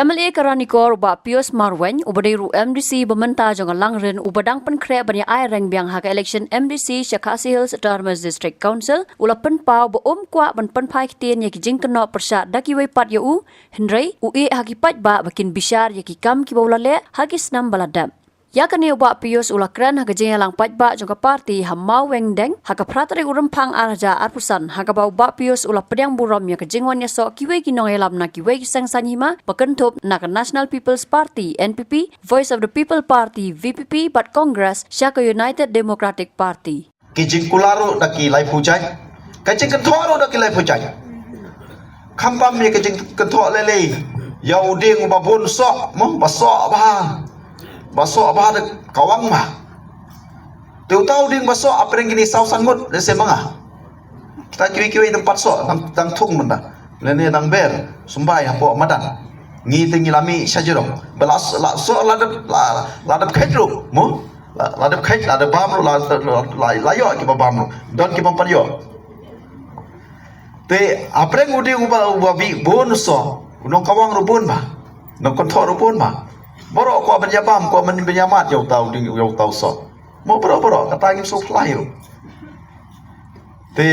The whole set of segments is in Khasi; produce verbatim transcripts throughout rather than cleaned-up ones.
M L A ka Ranikor u Bah Pius Marwein, uba dei ruh M D C ba mynta jong ka Langrin, uba dang pynkhreh ban ïa ai reng biang ha ka election M D C sha Khasi Hills Autonomous District Council, u la pynpaw ba um kwah ban pynphai ktien ïa ki jingkynnoh pyrshah da kiwei pat ïa u, hynrei u ïeh ha ki paidbah ba kin bishar ïa ki kam kiba u la leh ha ki snem ba la dep. Ïa kane u Bah Pius u la kren ha ka jingïalang paidbah jong ka party ha Mawengdeng ha ka phra tarik u Rymphang ar hajar arphew san, ha kaba u Bah Pius u la pdiang burom ïa ka jingwan ïasoh kiwei ki nongïalam na kiwei ki seng saiñ hima ba kynthup na ka National People's Party, N P P, Voice of the People Party, V P P, bad Congress sha ka United Democratic Party. Ki jingkular ruh da ki laiphew jait, ka jingkynthoh ruh da ki laiphew jait. Khamtam ïa ka jingkynthoh lei lei ïa u dieng uba bun soh, mo, ba soh bha, ba soh bha da kawang bha. Te uta u dieng ba soh, hapdeng kine saw san ngut, lehse ma nga, kita kiwei kiwei tang pat soh, tang, tang thung mynta, lane tang ber, symbai hapoh madan. Ngi te ngi la mih shajrong ba la, la soh, la dep, la, la dep kheit ruh, mo. La, la dep kheit, la dep bam ruh, la, la, la, la ïoh kiba bam ruh. Don kiba pat ïoh. Te hapdeng u dieng uba, uba bih bun soh, u nongkawang ruh bun bha, nongkynthoh ruh bun bha. Baroh kwah ban ïa bam, kwah ban ïa mad ïa uta u dieng, ïa uta u soh. Mo, baroh baroh, kata ngim sngewphylla ruh. Te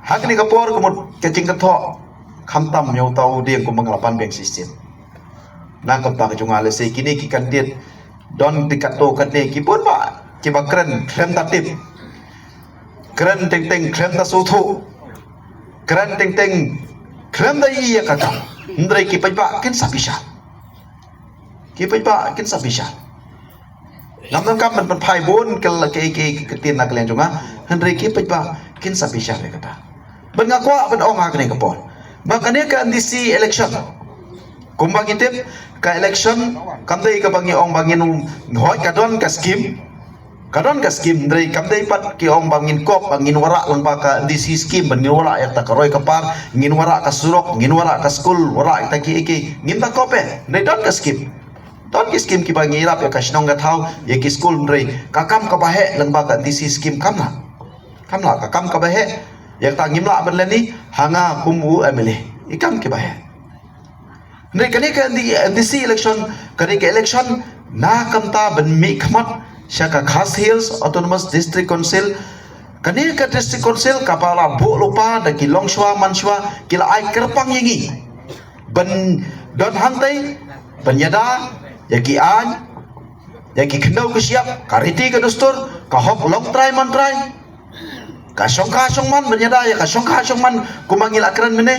ha kane ka por ka mut ka jingkynthoh khamtam ïa uta u dieng kumba nga la pan biang shisien. Na ka bynta ka jong nga, lehse kine ki candidate, don te katto katne ki bun bha kiba kren khlem da tip, kren teng teng khlem da sngewthuh, kren teng teng khlem da ïohi ïa ka kam. Hynrei ki paidbah kin sa bishar. Ki paidbah kin sa bishar. Ngam donkam ban pynphai bun ka, ka, ka, ka ktien na ka liang jong nga, hynrei ki paidbah kin sa bishar ïa kata. Bad nga kwah ban ong ha kane ka por ba kane ka M D C election, kumba ngi tip, ka election kam dei kaba ngi ong ba ngin hoi, ka don ka skim, ka don ka skim, hynrei kam dei pat ki ong ba ngin kop, ba ngin wanrah lyngba ka M D C skim, ba ngin wanrah ïa kata ka roi ka par, ngin wanrah ka surok, ngin wanrah ka skul, wanrah ïa kata kiei kiei, ngim da kop eh, hynrei don ka skim. Don ki skim kiba ngi ïarap ïa ka shnong ka thaw, ïa ki skul, hynrei ka kam kaba heh lyngba ka M D C skim kam lah. Kam lah, ka kam kaba heh. Ïa kata ngim lah ban lehni ha nga kum u M L A. I kam kiba heh. Hynrei kane ka M D C election, kane ka election na ka bynta ban mihkhmat sha ka Khasi Hills Autonomous District Council. Kane ka District Council kaba la buh lypa da ki longshuwa manshuwa, ki la ai kyrpang ïa ngi ban don hangtai, ban ïada ïa ki aiñ, ïa ki khyndew ka shyiap, ka riti ka dustur, ka hok longtrai mantrai, ka shongkha shongman, ban ïada ïa ka shongkha shongman kumba ngi la kren mynne.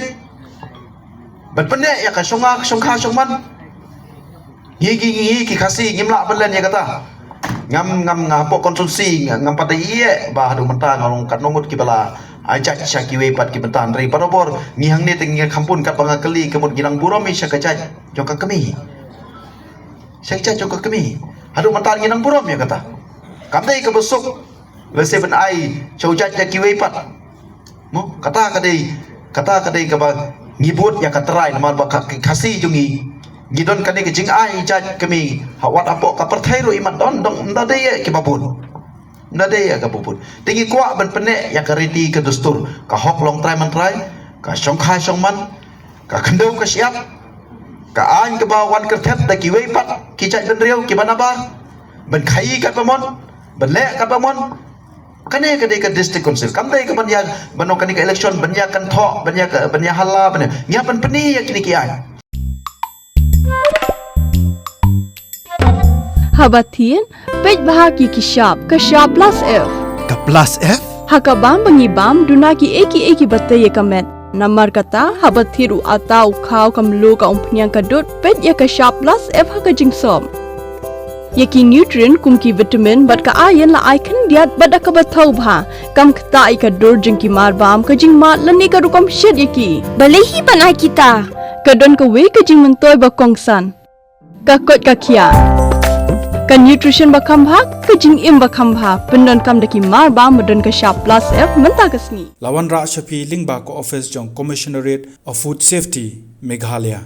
Ban pynneh ïa ka shongkha, shongkha shongman. Ngi, ngi, ngi, ngi ki Khasi ngim lah ban len ïa kata. Ngam, ngam, nga hapoh constituency nga, ngam pat ïeh ba haduh mynta nga long katno ngut kiba la ai judge sha kiwei pat ki bynta, hynrei barabor ngi hangne te ngi kham bun, katba nga kylli ka mut ngi nang burom hi sha ka judge jong ka kmie. Sha ka judge jong ka kmie. Haduh mynta ngi nang burom ïa kata. Kam dei kaba suk lehse ban ai sha u judge ïa kiwei pat. Mo, kata ka dei, kata ka dei kaba ngi bud ïa ka trai, namar ba ka, ka Khasi jong ngi, ngi don kane ka jingai judge kmie ha wat hapoh ka pyrthei ruh, imat don, don, ym da dei ïa kiba bud. Ym da dei ïa kiba bud. Te ngi kwah ban pynneh ïa ka riti ka dustur, ka hok longtrai mantrai, ka shongkha shongman, ka khyndew ka shyiap, ka aiñ kaba wan kyrthet da kiwei pat ki jait bynriew kiba nabar, ban khaii katba mon, ban leh katba mon. Kane ka dei ka District Council, kam dei ka ban ïa, ban ong kane ka election ban ïa kynthoh, ban ïa ka, ban ïa hala, ban ïa, ngi hap ban pyni ïa kine ki aiñ. Haba thied, peit bha ki ki shap, ka shap plus F. Ka plus F? Ha ka bam ba ngi bam, duna kiei kiei kiba tei ïa ka met. Namar kata, haba thied u atta, u khaw, ka mluh, ka umphniang, ka dud, peit ïa ka shap plus F ha ka jingsop. Ïa ki nutrient kum ki vitamin bad ka iron la ai khyndiat bad da kaba thaw bha. Kam ktah ïa ka dur jong ki mar bam, ka jingmad lane ka rukom shet ïa ki. Balei hi ban ai kita? Ka don kawei ka jingmyntoi ba kongsan. Ka koit ka khiah. Ka nutrition ba kham bha, ka jingim ba kham bha. Pyndonkam da ki mar bam ba don ka shap plus F mynta ka sngi. La wanrah sha phi lyngba ka office jong Commissionerate of Food Safety, Meghalaya.